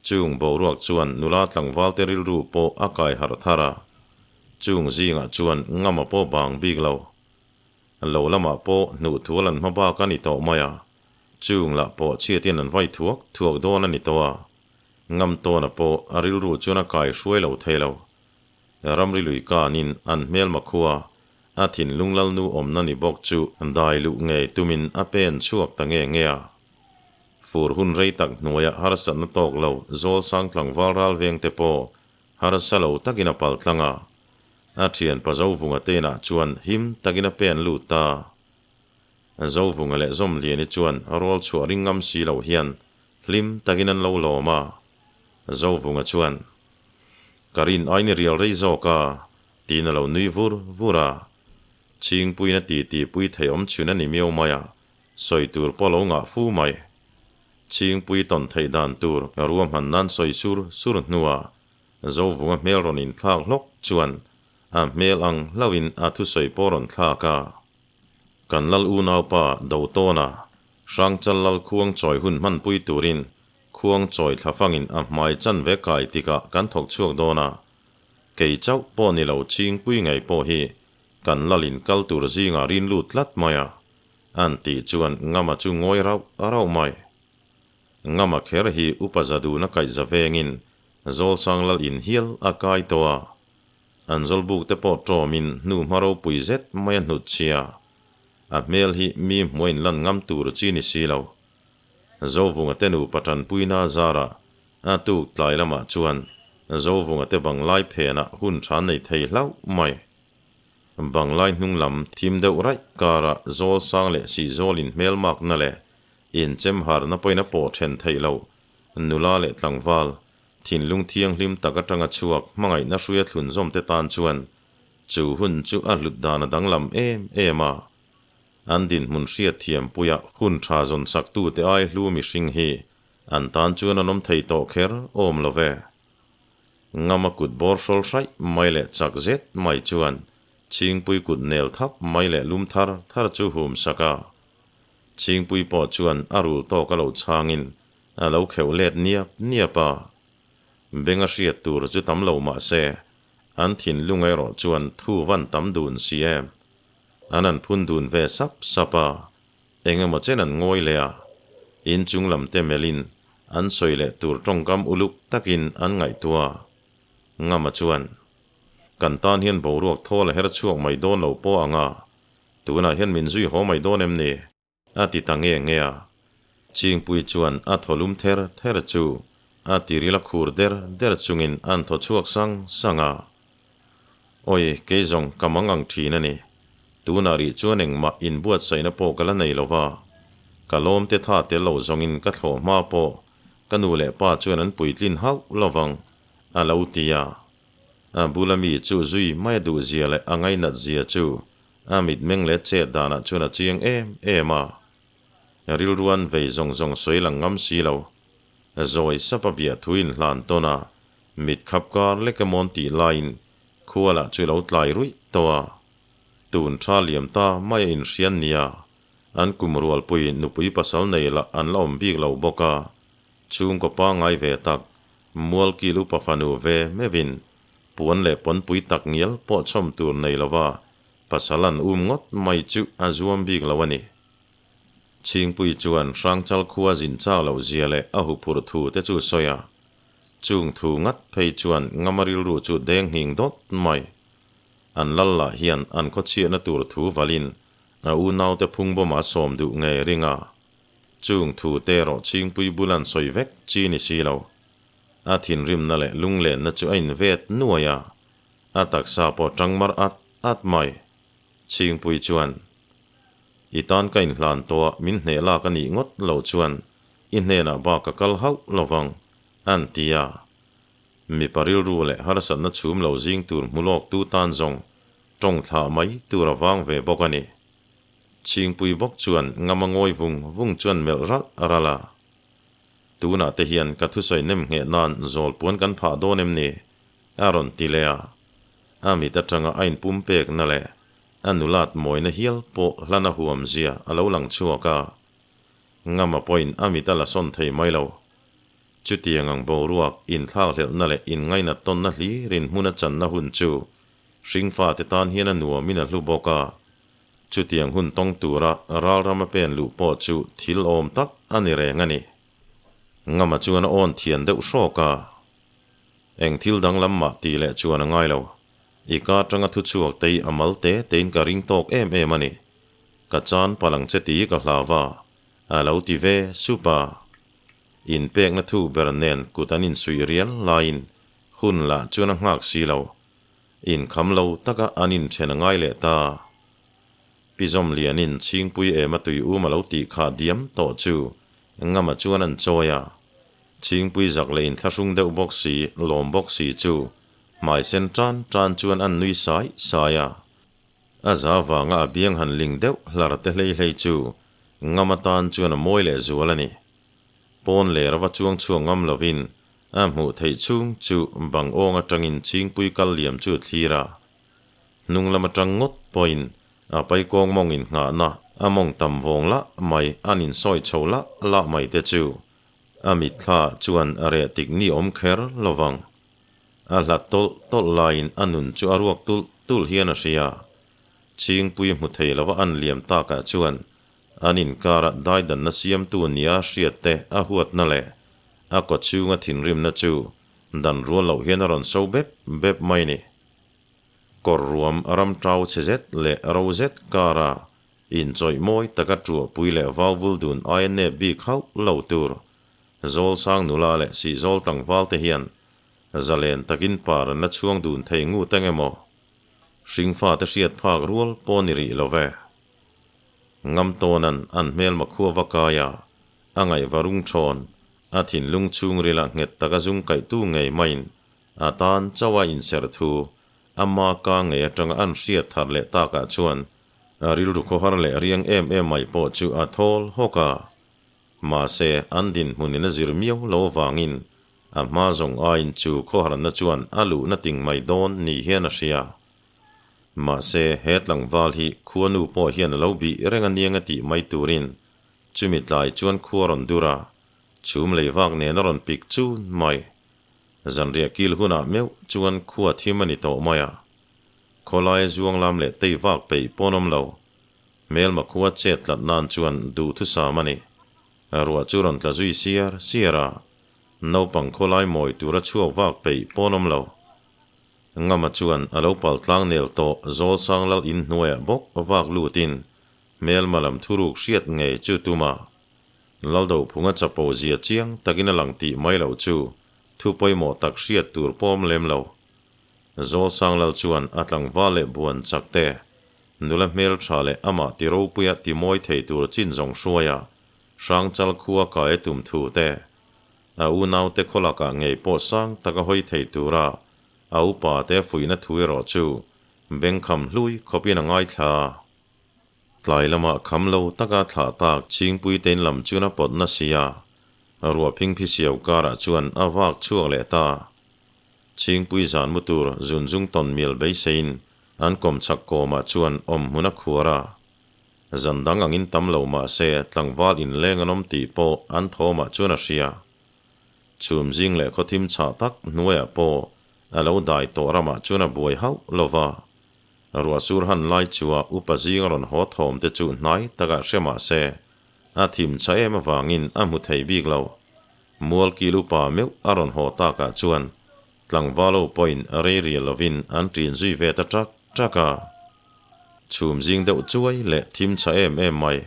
Chung boruak chuan nula tlangvalte rilru pawh a kai harh thar a. Chung zingah chuan ngama pawh bang bik lo. Lo lamah pawh hnuh thual an hma bak a ni tawh mai a. Chung lah pawh chhiatin an vai thuak thuak dawn a ni tawh a. Ngam tawna pawh a rilru chuan a kai hruai lo thei lo. Ramri lui kanin an hmelma khua a thinlung lalnu awmna ni bawk chu dai luh ngei tumin a pen chhuak ta nge nge a. Fur hun rei tak hnuaia harsatna tawk lo Zawlsang tlangval ral vengte pawh harsa lo takin a pal tlang a. A thianpa Zovunga te inah chuan him takin a pen lut ta. Zovunga leh Zawmliani chuan rawl chhuah ring ngam si loh hian hlim takin an lo lawm a. Zovunga chuan, Ka rin aini rial rei zawk a, tiin a lo nui vur vur a. Chhingpuiin a titi pui thei awm chhun a ni miau mai a, sawi tur pawh lo ngah fu mai. Chhingpui tawn theih dan tur ruahman nan sawi sur sur hnuah Zovunga hmel rawn inthlak hlawk chuan a hmel ang hlauhin a thusawi pawh rawn thlak a. Kan lal unaupa Dotawna, Hrangchal lal khuang chawi hun hmanpui turin Khuang chawi thlafangin a hmai chanve kai tikah kan thawk chhuak dawn a, kei chauh pawh ni lo chhingpui ngei pawh hi kan lalin kal tur zingah rin lut tlat mai a, an tih chuan Ngama chu ngawi rauh rauh mai. Ngama kher hi upa Zaduna kaihza vengin Zawlsang lal in hial a kai tawh a, an zawlbuk te pawh tawmin hnu hma ropui zet mai a hnut chhia, a hmel hi mi hmuain lan ngam tur chi ni si lo. Zovunga te nupa tanpuina zarah a tuk tlai lamah chuan Zovunga te banglai phenah hun tha nei thei hlauh mai. Banglai hnung lam thim deuh raih karah zawl sang leh sihzawl inhmelmakna leh inchemharna pawhin a pawh then theih loh nula leh tlangval, thinlung thianghlim tak atanga chhuak hmangaihna hruia thlunzawm te tan chuan chu hun chu a hlut dan a danglam em em a. An dinhmun hriatthiampuia hun tha zawn saktute ai hlu mihring hi an tan chuan an awm thei tawh kher awm lo ve. Ngama kut bawr hrawl hraih mai leh chak zet mai chuan Chhingpui kut nel thap mai leh lum thar thar chu hum sak a. Chhingpui pawh chuan a rul tawk a lo chhangin a lo kheuh let niap niap a. Benga hriat tur chu tam lo mah se an thinlung erawh chuan thu van tam dun si em. An han phun dun ve sap sap a, eng emaw chen an ngawi leh a, in chung lam te melhin an sawi leh tur tawngkam uluk takin an ngaihtuah a. Ngama chuan, Kan tan hian boruak thawl a her chhuak mai dawn lo pawh ang a, tunah hian min zui haw mai dawn em ni? A ti ta nge nge a. Chingpui chuan a thaw lum ther ther chu a tiril a khur der der chungin an thaw chhuak sang sang a. Awi, kei zawng ka mang ang thin a ni. Tunah rih chuan engmah inbuatsaihna pawh ka la nei lo va. Ka lawm te tha tel lo zawngin ka thlawh hma pawh ka nu leh pa chuan an puitlin hauh lo vang, a lo ti a. A bula mi chu zui mai a duhzia leh a ngainat zia chu A mitmeng leh chet danah chuan a chiang em em a, rilruan vei zawng zawng sawi lang ngam si lo. Zawi sap a biah thu inhlan tawn a, mit khap kar lek emawn tih laiin khua lah chu lo tlai ruih tawh a. Tun tha liam ta mai a inhrian nia, an kum rualpui nupui pasal nei lah an la awm bik lo bawk a, chhungkaw pangngai ve tak Mualkil upa fanu ve meuhin Puan leh pawnpui tak ngial pawh chhawm tur nei lova pasal an um ngawt mai chu a zuam bik lo a ni. Chhingpui chuan Hrangchal khua zin chak loh zia leh a huphurh thu te chu sawi a. Chung thu ngat phei chuan Ngama rilru chu deng nghing dawt mai. An lal lah hian an khawchhiatna tur thu valin a unaute phungbawmah a sawm duh ngei ring a. Chung thu te erawh Chhingpui bul an sawi vek chi ni si lo. A thinrimna leh lunglenna chu a invet nuai a, a taksa pawh tang mar at at mai. Chhingpui chuan, I tan ka inhlan tawh a, min hneh lak a nih ngawt loh chuan i hnenah bak ka kal hauh lovang, an ti a. Mipa rilru leh harsatna chhum lo zing tur hmu lawk tu tan zawng tawng thlah mai tur a vang ve bawk a ni. Chhingpui bawk chuan ngama ngawi vung vung chuan melh ralh ralh a. Tunah te hian ka thusawi nem ngheh nan zawl puan kan phah dawn em ni? a rawn ti leh a. A mit atanga a inpum pekna leh a nulat mawina hial pawh hlan a huam zia a lo lang chhuak a. Ngama pawhin a mit a la sawn thei mai lo. Chutiang ang boruak, inthlakhlelhna leh inngainat tawnna hlirin hmun a channa hun chu hringfate tan hian a nuamin a hlu bawk a. Chutiang hun tawng tura ralram a pen luh pawh chu thil awm tak a ni reng a ni. Ngama chuan a awn thian deuh hrawk a. Eng thil danglam mah tih leh chuan a ngai lo. I ka atanga thu chhuak te hi a mal te tein ka ring tawk em em a ni. Ka chan palh ang che tih ka hlau va, a lo ti ve sup a. Inpekna thu ber nen kut an insuih rial laiin hun lah chuan a nghak si lo. Inkham lo taka an inthen a ngai leh ta. Pi Zawmlianin Chhingpui ema tui um a lo tih kha diam tawh chu Ngama chuan an chawi a. Chhingpui zak leh inthlahrung deuh bawk si, lawm bawk si chu hmai sen tan tan chuan an nui sai sai a. A za vanga a biang han ling deuh hlar te hlei hlei chu Ngama tan chuan a mawi leh zual a ni. Pawn ler a va chuang chhuak ngam lovin a hmuh theih chhung chu bang awng atangin Chhingpui kal liam chu thlir a. Hnung lam atang ngawt pawhin a paikawng mawng innghahna a mawng tam vawng lah mai an insawi chho lah lah mai te chu a mitthla chuan a reh tik ni awm kher lovang. A hlat tawlh tawlh laiin a nun chu a ruak tulh tulh hian a hria. Chhingpui hmu thei lova an liam takah chuan An inkara daidanna siamtu nia hriatte a huatna leh a kawchhunga thinrimna chu dan rual loh hian a rawn so bep bep mai ni. Kawr ruam ram tau chhe zet leh ro zet kara inchawih mawi taka tuahpui leh vauvul dun aia nep bik hauh lo tur Zawlsang nula leh Sihzawl tlangval te hian zalen takin par an la chhuang dun thei ngut eng emaw hringfate hriat phak rual pawh ni rih lo ve. Ngamtawna'n an hmelma khua va kai a, a ngaihva rung thawn, a thinlung chhungrila nghet taka zung kaihtu ngei maiin a tan chauh a inserh thu ama ka ngei atanga an hriat thar leh takah chuan a rilru khawhar leh riang em em mai pawh chu a thawl hawk a. Mahse, an dinhmunin a zir miau lo avangin a hma zawng aiin chu khawharna chuan a luhna ting mai dawn ni hian a hria. Mahse, he tlangval hi khuanu pawh hian a lo bih reng a niang a tih mai turin chumi tlai chuan khua rawn dur a, chhum lei vak nen a rawn pik chun mai. Zanriah kil hunah meuh chuan khua thim a ni tawh mai a. Khawlaia zuang lam leh tei vak peih pawn awm lo. Hmelma khua chet tlat nan chuan duhthusam a ni. Ruah chu rawn tla zui siar siar a, naupang khawlai mawi tura chhuak vak peih pawn awm lo. Ngama chuan a lo pal tlang nel tawh Zawlsang lal in hnuaiah bawk vak lutin hmelma lam thuruk hriat ngei chu tum a. Laldophunga chapo zia chiang takin a lang tih mai loh chu thu pawimawh tak hriat tur pawm lem lo. Zawlsang lal chuan a tlangval leh buan chak te, nula hmeltha leh amah ti ropuia ti mawi thei tur chin zawng hruaia Hrangchal khua kai tum thu te, A unaute khawlakah ngei pawh sang taka hawi thei tura a upate fuihna thu erawh chu bengkham hlui khawpin a ngaithla. Tlai lamah kham lo taka thlah tak Chhingpuitein lam chuan a pawt na si a, ruah phingphi siau karah chuan a vak chhuak leh ta. Chhingpui zan mu tur zunzung tawn mial beiseiin an kawmchhak kawmah chuan awm hmun a khuar a. Zan dang angin tam lo mah se tlangval inleng an awm tih pawh an thawmah chuan a hria. Chhum zing leh khawthim chhah tak hnuaiah pawh a lo dai tawh ramah chuan a buai hauh lo va. Ruahsur han lai chua upa zing a rawn haw thawm te chu hnai takah hre mah se a thim chha em avangin a hmu thei bik lo. Mualkil upa meuh a rawn haw takah chuan tlangval ho pawhin rei rial lovin an ṭin zui ve ta ṭak ṭak a. Chhum zing deuh chuai leh thim chha em em mai,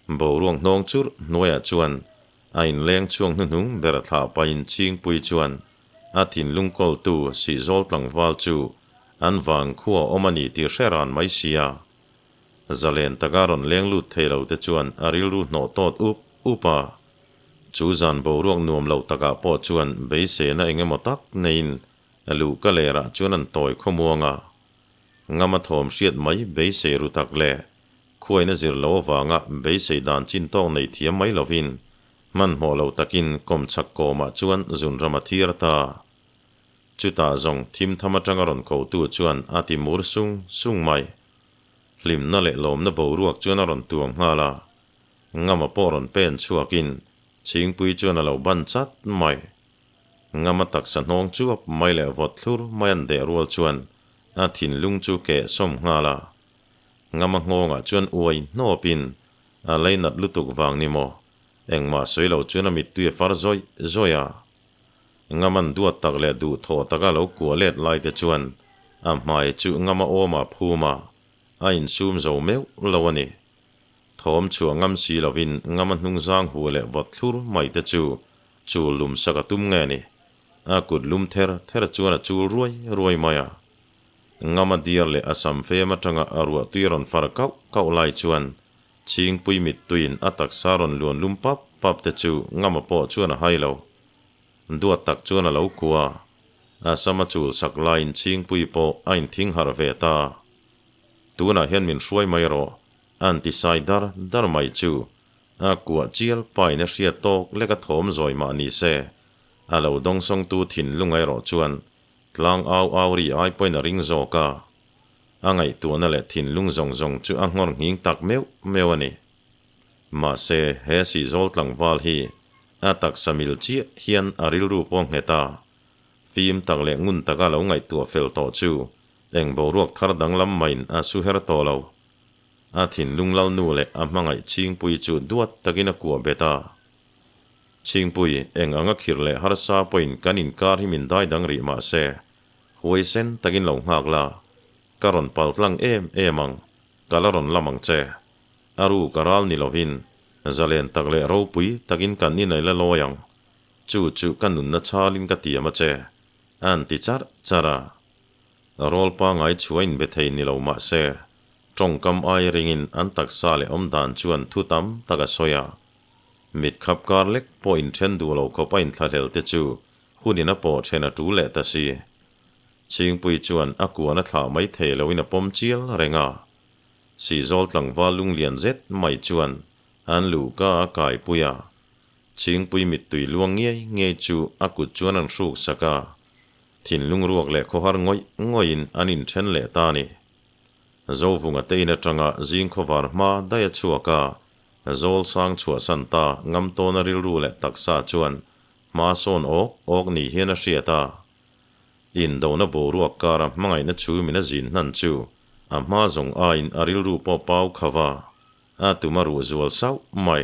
boruak hnawng churh hnuaiah chuan a inleng chhuak hnuhnung ber thlah pahin Chhingpui chuan a thinlung kawltu Sihzawl tlangval chu an vang khua awm a ni tih hre ran mai sia. Zalen taka rawn leng lut thei lo te chuan a rilru hnawh tawt up up a. Chu zan boruak nuam lo takah pawh chuan beiseina eng emaw tak neiin luhka lerah chuan an tawi khawmuang a. Ngama thawm hriat mai beisei ru tak leh khuaina zir lo avanga beisei dan chin tawk nei thiam mai lovin hmanhmawh lo takin kawmchhak kawmah chuan zunram a thir ta. Chutah zawng thim tham atanga rawn kotu chuan a ti mur sung sung mai. Hlimna leh lawmna boruak chuan a rawn tuam nghal a, Ngama pawh rawn pen chhuakin Chhingpui chuan a lo ban chat mai. Ngama taksa hnawng chuap mai leh vawt thlur mai an deh rual chuan a thinlung chu keh sawm nghal a. Ngama nghawngah chuan uai hnawpin a leinat lutuk vang ni maw, engmah sawi lo chuan a mittui a far zawih zawih a. Ngaman duat tak leh duhthawh taka lo kuah let lai te chuan a hmai chu ngama awm a phum a, a insum zo meuh lo a ni. Thawm chhuah ngam si lovin ngama hnungzang hu leh vawt thlur mai te chu chul lum sak a tum nge ni. A kut lum ther ther chuan a chul ruai ruai mai a. Ngama diar leh a sam fem atanga a ruahtui rawn far kauh kauh lai chuan Chhingpui mittuiin a taksa rawn luan lum pap pap te chu ngama pawh chuan a hai lo. Duat tak chuan a lo kua. A sama chul sak laiin Chhingpui pawh a inthing harh ve ta. Tunah hian min hruai mai rawh, an ti sai dar dar mai chu. A kuah chial pain a hriat tawk lek a thawm zawi mah ni se, a lo dawngsawngtu thinlung erawh chuan tlang au au ri ai pawhin a ring zawk a. A ngaihtuahna leh thinlung zawng zawng chu a nghawr nghing tak meuh meuh a ni. Mahse, he Sihzawl tlangval hi a taksa mil chiah hian a rilru pawh nghet a, fim tak leh ngun taka lo ngaihtuah fel tawh chu eng boruak thar danglam maiin a su her tawh lo. A thinlung lalnu leh a hmangaih Chhingpui chu duat takin a kuah bet a. Chhingpui, eng anga khirh leh harsa pawhin kan inkar hi min dai dang rih mahse, Huaisen takin lo nghak la, ka rawn pal tlang em em ang, ka la rawn lam ang che. A ru ka ral ni lovin, zalen tak leh ropui takin kan inei la lawi ang, chu chu ka nunna chhalin ka tiam a che, a'n ti charh charh a. Rawl pangai chhuah inbe thei ni lo mah se, tawngkam ai ringin an taksa leh awmdan chuan thu tam tak a sawi a. Mit khap kar lek pawh inthen duh lo khawp a inthlahlel te chu Hunin a pawh then a tul leh ta si. Chhingpui chuan a kuan a thlah mai thei loin a pawm chial reng a. Sihzawl tlangval lunglian zet mai chuan an luhka a kaipui a. Chhingpui mittui luang ngiai ngiai chu a kut chuan an hruk sak a. Thinlung ruak leh khawhar ngawih ngawihin an inthen leh ta a ni. Zovunga te in atanga zing khawvar hma daih a chhuak a, zawl sang chhuahsan ta ngam tawna rilru leh taksa chuan Hma sawn awk awk ni hian a hriat a, indona boruak kara hmangaihna chu min a zin hnan chu a hma zawng aiin a rilru pawh pau kha va, a tum a ruh zual sauh mai.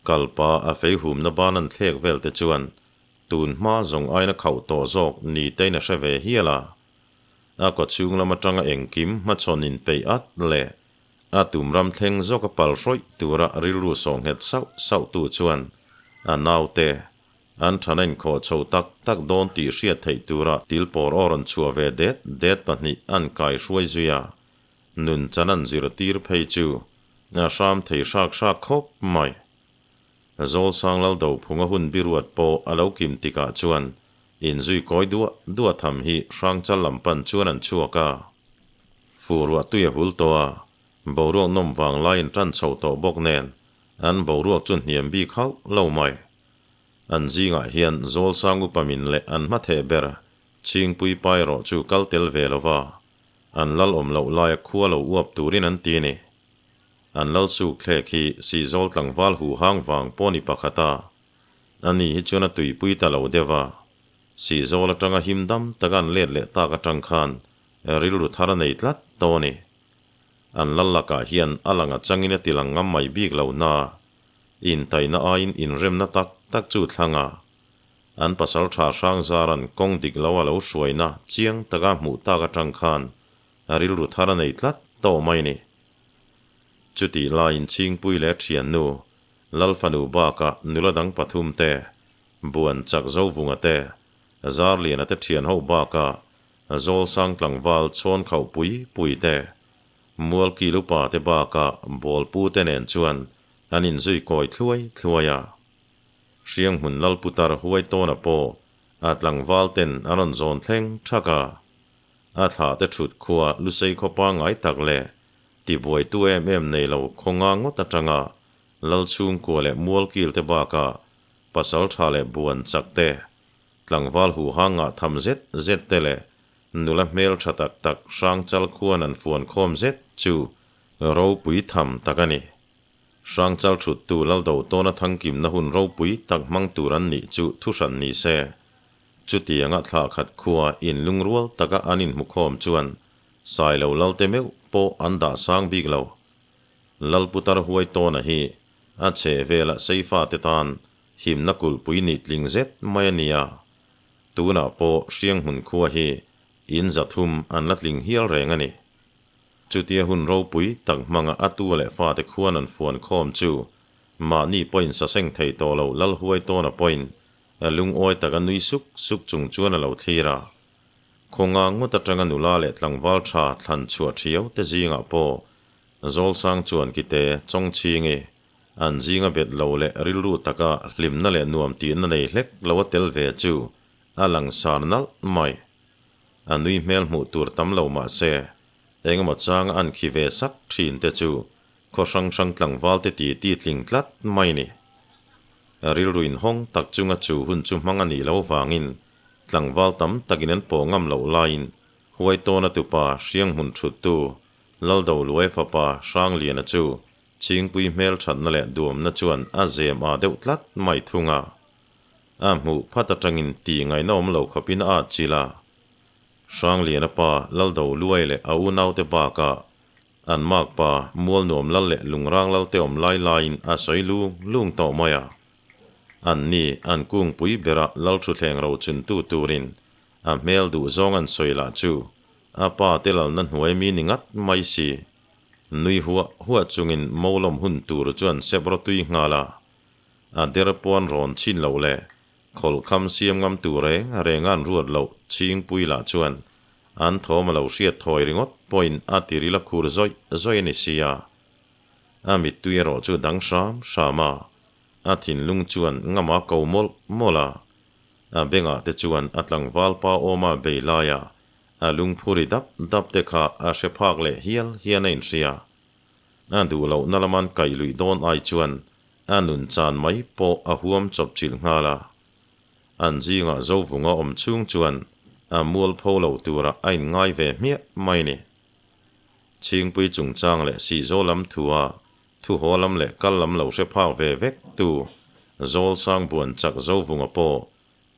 Kalpa a fei humna ban an thlek vel te chuan tun hma zawng aiin a khauh tawh zawk ni tein a hre ve hial a. A kawchhung lam atanga engkim hmachhawn inpeih at leh A tum ram thleng zawk a pal hrawih tura rilru sawh nghet sauh sauh tu chuan a naute an thana inkhawh chho tak tak dawn tih hriat theih tura til pawr aw rawn chhuah ve det det pahnih an kai hruai zui a, nun chan an zirtir phei chu a hram thei hrak hrak khawp mai. Zawlsang Laldophunga hun biruat pawh a lo kim tikah chuan inzui kawi duah duah tham hi Hrangchal lam pan chuan an chhuak a. Fu ruah tui a hul tawh a, boruak nawm vang laiin tan chho tawh bawk nen an boruak chu hniam bik hauh lo mai. An zingah hian Zawlsang upa min leh an hmatheh ber Chhingpui pa erawh chu kal tel ve lo va, an lal awm loh laia khua lo uap turin an ti a ni. An lal suk thlek hi Sihzawl tlangval huhang vang pawh ni pakhat a, ani hi chuan a tuipui ta lo deuh a, Sihzawl atanga him dam taka an let leh tak atang khan rilru thar a nei tlat tawh a ni. An lal lakah hian a lang a changin a ti lang ngam mai bik lo na, intaina aiin inremna tak tak chu thlang a, an pasal tha hrang zaran kawng dik lo a lo hruaina chiang taka hmuh tak atang khan. A rilru thar a nei tlat tawh mai ni. Chutih laiin Chhingpui leh thiannu Lalfanu bakah nula dang pathum te, Buan chak Zovunga te, Zarliana te thian ho bakah Zawlsang tlangval chhawn khauh pui pui te, Mualkil upa te bakah Bawlpu te nen chuan an inzui kawi thluai thluai a. Hrianghmun Lalputar huai tawna pawh a tlangval ten an rawn zawn thleng thak a. A thlah te thut khua Lusei khaw pangngai tak leh tibuaitu em em nei lo khaw nga ngawt atanga Lalchhungkua leh Mualkil te bakah pasal tha leh buan chak te, tlangval huhang ngah tham zet zet te leh nula hmel tha tak tak Hrangchal khuan an fuan khawm zet chu ropui tham tak a ni. Hrangchal thuttu Laldo tawna thangkimna hun ropui tak hmang tur an nih chu thuhran ni se. Chutianga thla khat khua inlungrual taka an inhmukhawm chuan Sailo Lalte meuh pawh an dah sang bik lo. Lalputar huai tawna hi a chhe velah Seifa te tan himna kulhpui nih tling zet mai a ni a. Tunah pawh Hrianghmun khua hi in 300 an la tling hial reng a ni. Chutia hun ropui tak hmanga a tu leh fate khuan an fuan khawm chu mahni pawhin saseng thei tawh lo Lalhuai tawna pawhin a lungawi taka nui suk suk chung chuan a lo thlir a. Khawnga ngawt atanga nula leh tlangval tha thlan chhuah thiau te zingah pawh Zawlsang chuan kite Chawngchhingi an zinga bet lo leh rilru taka hlimna leh nuam tihna nei hlek lo a tel ve chu a langsar nalh mai. A nui hmel hmuh tur tam lo mah se, engemaw changa an khi ve sak thin te chu khaw hrang hrang tlangval te ti ti tling tlat mai ni. Rilru inhawng tak chunga chu hun chu hmang a nih lo vangin tlangval tam takin an pawh ngam loh laiin huai tawna tupa Hrianghmun thuttu Laldo Luai fapa Hrangliana chu Chhingpui hmel thatna leh duamna chuan a zem a deuh tlat mai thung a. A hmuh phat atangin ti ngaihna awm lo khawpin a at chil a. Hrangliana pa Laldo Luai leh a unaute bakah an makpa Mualnuam Lal leh Lungrang Lalte awm lai laiin a sawi lung lung tawh mai a. An ni an kungpui bera Lalthuthleng rochuntu turin a hmel duh zawng an sawi lah chu a pa te lalna hnuai mi ni ngat mai si. Nui huah huah chungin Molawm hun tur chuan sep rawtui nghal a. A der pawn rawn chhin loh leh khawlhkham siam ngam tur reng reng a an ruat loh Chhingpui lah chuan an thawm a lo hriat thawi ringawt pawhin a tiril a khur zawih zawih a ni si a. A mittui erawh chu dang hram hram a, a thinlung chuan ngama ko mawlh mawlh a. A bengah te chuan a tlangval pa awma bei laia a lungphu ri dap dap te kha a hre phak leh hial hian a inhria. A duh lohna laman kaih luih dawn ai chuan a nun chan mai pawh a huam chawp chilh nghal a. An zingah Zovunga awm chhung chuan a mualpho lo turah a inngai ve hmiah mai ni. Chhingpui chungchang leh Sihzaw lam thua thuhaw lam leh kal lam lo hre phak ve vek tu Zawlsang buan chak Zovunga pawh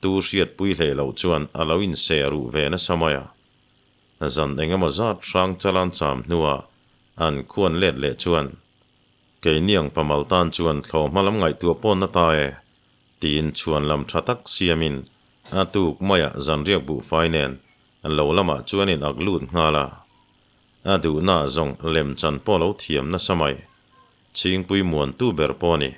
tu hriatpui hleh loh chuan a lo inseh ruh ve nasa mai a. Zan eng emaw zat hrang chalan cham hnuah an khuan let leh chuan, Keiniang pamal tan chuan thlawh hma lam ngaihtuah pawn na ta e, tiin chhuan lam tha tak siamin a tuk maiah zanriak buhfai nen lo lamah chuan in ak lut nghal a. A duhna zawng lem chan pawh lo thiam nasa mai. Chhingpui muantu ber pawh a ni.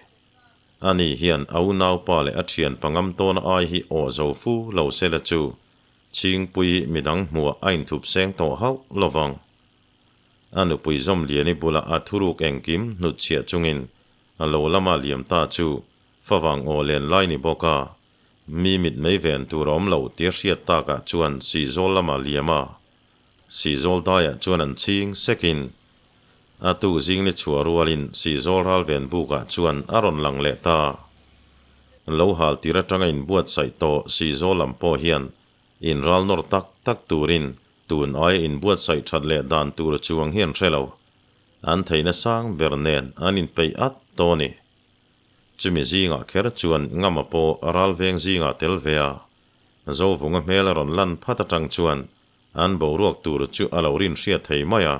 Ani hian a unaupa leh a thian pangam tawna ai hi aw zo fu lo sela chu Chhingpui midang hmuah a inthup seng tawh hauh lovang. A nupui Zawmliani bula a thuruk engkim hnutchhiah chungin a lo lama liam ta chu favang aw len lai ni bawk a, mi mit mei ven tur a awm lo tia hriat takah chuan Sihzawl lama liam a, Sihzawl daiah chuan an chhing sekin a tuk zing ni chhuah rualin Sihzawl ral ven bukah chuan a rawn lang leh ta. Lo hal tir atanga inbuatsaih tawh Sihzawl lam pawh hian inral nawr tak tak turin Tun aia inbuatsaih that leh dan tur chuang hi an hre lo. An theihna sang ber nen an inpeih at tawh a ni. Chumi zingah kher chuan Ngama pawh ral veng zingah tel ve a, Zovunga hmel a rawn lan phat atang chuan an boruak tur chu a lo rin hriat thei mai a.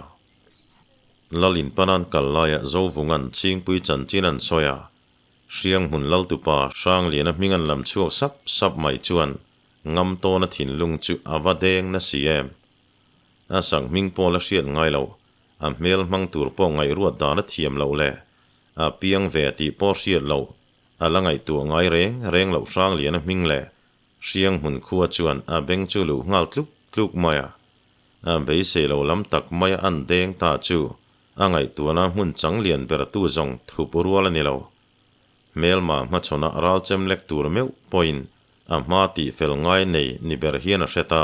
Lal inpanan kal laia Zovunga'n Chhingpui chanchin an sawi a, Hrianghmun Laltupa Hrangliana hming an lam chhuak sap sap mai chuan Ngam tawna thinlung chu a va deng na si em? A sakhming pawh la hriat ngai lo, a hmel hmang tur pawh ngaihruat dan a thiam loh leh a piang ve tih pawh hriat loh a la ngaihtuah ngai reng reng loh Hrangliana hming leh Hrianghmun khua chuan a beng chu luh nghal tluk tluk mai a. A beisei lo lam tak maia an deng ta chu a ngaihtuahna hmun chang lian ber tu zawng thup rual a ni lo. Hmelma hmachhawnah ral chem lek tur meuh pawhin a hma tih fel ngai nei ni ber hian a hre ta.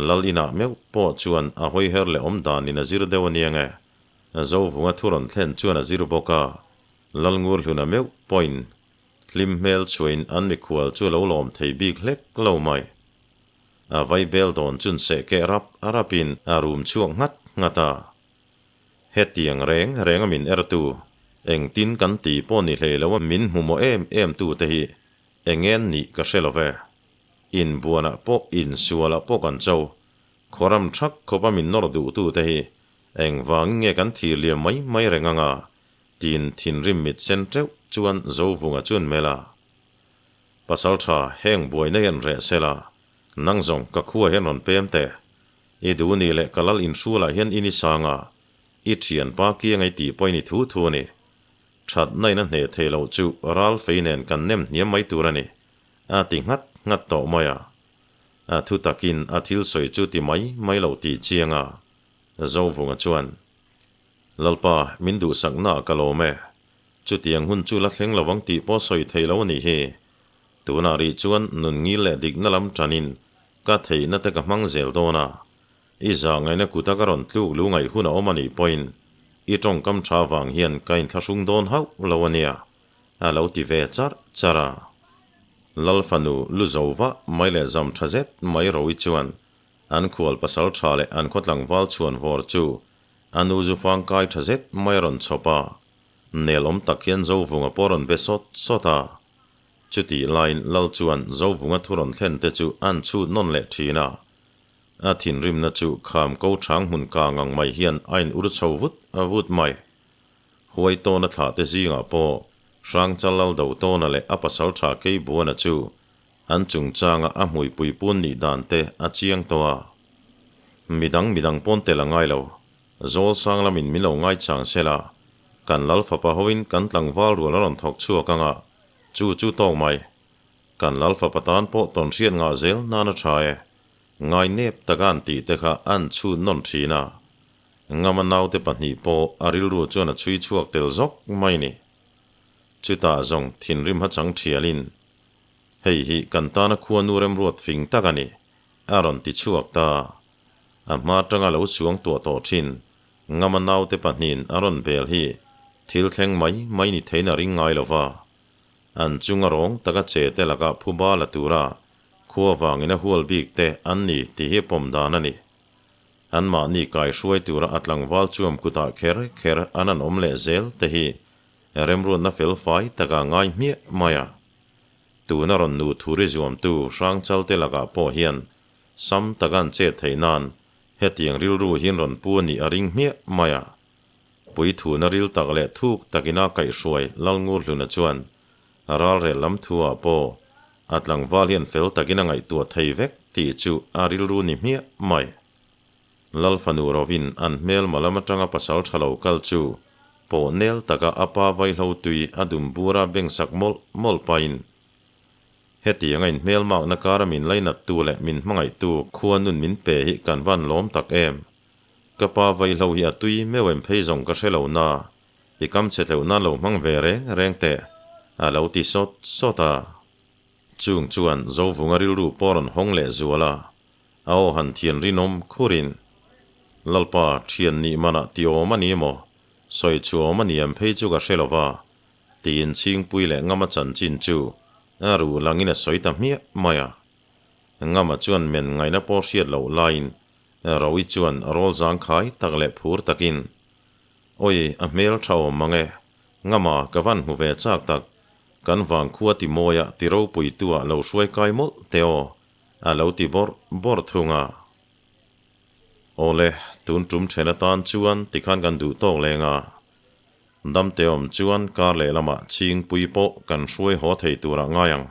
Lal inah meuh pawh chuan a hawi her leh awm danin a zir deuh a nia nge. Zovunga thu rawn thlen chuan a zir bawk a, Lal Ngurhluna meuh pawhin hlim hmel chhuahin an mikhual chu a lo lawm thei bik hlek lo mai. A vai bel dawn chun seh keh rap rapin a rum chhuak nghat nghat a. Hetiang reng reng a min ertu, engtin kan ti pawh ni hlei lo a min hmu maw em em tu te hi engen nih ka hre lo ve. Inbuanah pawh insualah pawh kan cho, khawram thak khawpa min nawr duh tu te hi engvangin nge kan thir liam mai mai reng anga tiin thinrim mit sen teuh chuan Zovunga chuan melh a. Pasal tha heng buaina hian reh sela, nang zawng ka khua hian rawn pem teh. I duh ni leh ka lal inhrualah hian i ni sang a, i thianpa kiang ei tih pawhin i thu thu a ni. Thatna in a hneh thei loh chu ral fei nen kan nem hniam mai tur a ni, a ti nghat nghat tawh mai a. A thu takin a thil sawi chu ti mai mai loh tih chiang a, Zovunga chuan, Lalpa, min duhsaknaah ka lawm e. Chutiang hun chu la thleng lovang tih pawh sawi theih lo a nih hi. Tunah rih chuan nun ngil leh dikna lam tanin ka theihna te ka hmang zel dawn a. I zah ngaihna kuta ka rawn tluk lu ngaih hun a awm a nih pawhin i tawngkam tha vang hian ka inthlahrung dawn hauh lo a nia, a lo ti ve charh charh a. Lal fanu lu zo vah mai leh zam tha zet mai Rowi chuan an khual pasal tha leh an khaw tlangval chhuan vawr chu a nu zu fangkai tha zet mai a rawn chhawp a. Nel awm tak hian Zovunga pawh a rawn be sawt sawt a. Chutih laiin Lal chuan Zovunga thu rawn thlen te chu an chhut nawn leh thin a. A thinrimna chu kham ko chang hmun kang ang mai hian a in ur chho vut vut mai. Huai tawna thlah te zingah pawh Hrangchal Lal Dotawna leh a pasal tha Keibuana chu an chungchanga a hmuipui pun nih dan te a chiang tawh a. Midang midang pawn tel a ngai lo. Zawl sang lamin min lo ngaichang se la, kan Lal fapa hoin kan tlangval rual a rawn thawk chhuak ang a, chu chu tawk mai. Kan Lal fapa tan pawh tawn hriat ngah zel nan a tha e. Ngai nep taka an tih te kha an chhut nawn thin a. Ngama naute pahnih pawh a rilru chuan a chhui chhuak tel zawk mai ni. Chutah zawng thinrim hachang thialin, Hei hi kan tana khuanu remruat fing tak a ni, a rawn ti chhuak ta. A hma atanga lo suang tuah tawh thin, Ngama naute pahnihin a rawn bel hi thil thleng mai mai ni theiin a ring ngai lo va. An chunga rawng taka che te lakah phuba la tura khua vangin a hual bik te an ni tih hi pawm dan a ni. Anmahni kaihruai tura a tlangval chuam kutah kher kher an an awm leh zel te hi remruatna fel fai taka ngai hmiah mai a. Tuna rawn nu thuri zuamtu Hrangchalte lakah pawh hian Sam taka an chet theih nan hetiang rilru hian rawn pu a nih a ring hmiah mai a. Puithuna ril tak leh thuk takin a kaihhruai Lalngurhluna chuan a ralrel lam thu ah pawh a tlangval hian fel takin a ngaihtuah thei vek tih chu a rilru ni hmiah mai. Lal fanu rovin an hmelma lam atanga pasal tha lo kal chu pawh nel taka a pa vaihlo tui a dum bura bengsak mawlh mawlh pahin Hetianga inhmelmakna kara min lainattu leh min hmangaihtu khua nun min pe hi kan van lawm tak em. Ka pa vaihlo hi a tui meuh em phei zawng ka hre lo na, i kam chhe tleuh nan lo hmang ve reng reng teh, a lo ti sawt sawt a. Chung chuan Zovunga rilru pawh rawn hawng leh zual a, a aw han thian rinawm khurin, Lalpa, thian nih manah ti awm a ni maw? Sawi chu awm a ni em phei chu ka hre lo va, Tiin Chhingpui leh Ngama chanchin chu a ruh langin a sawi ta hmiah mai a. Ngama chuan men ngaihna pawh hriat loh laiin Rowi chuan rawl zangkhai tak leh phur takin, Awi, a hmel tha awm mang e, Ngama ka van hmu ve chak tak, kan vangkhua ti mawia ti ropuitu ah lo hruai kai mawlh teh aw, a lo ti bawrh bawrh thung a. Awle, tun tum then atan chuan tikhan kan duh tawk leng a. Damte awm chuan kar lehlamah Chhingpui pawh kan hruai haw thei turah ngai ang.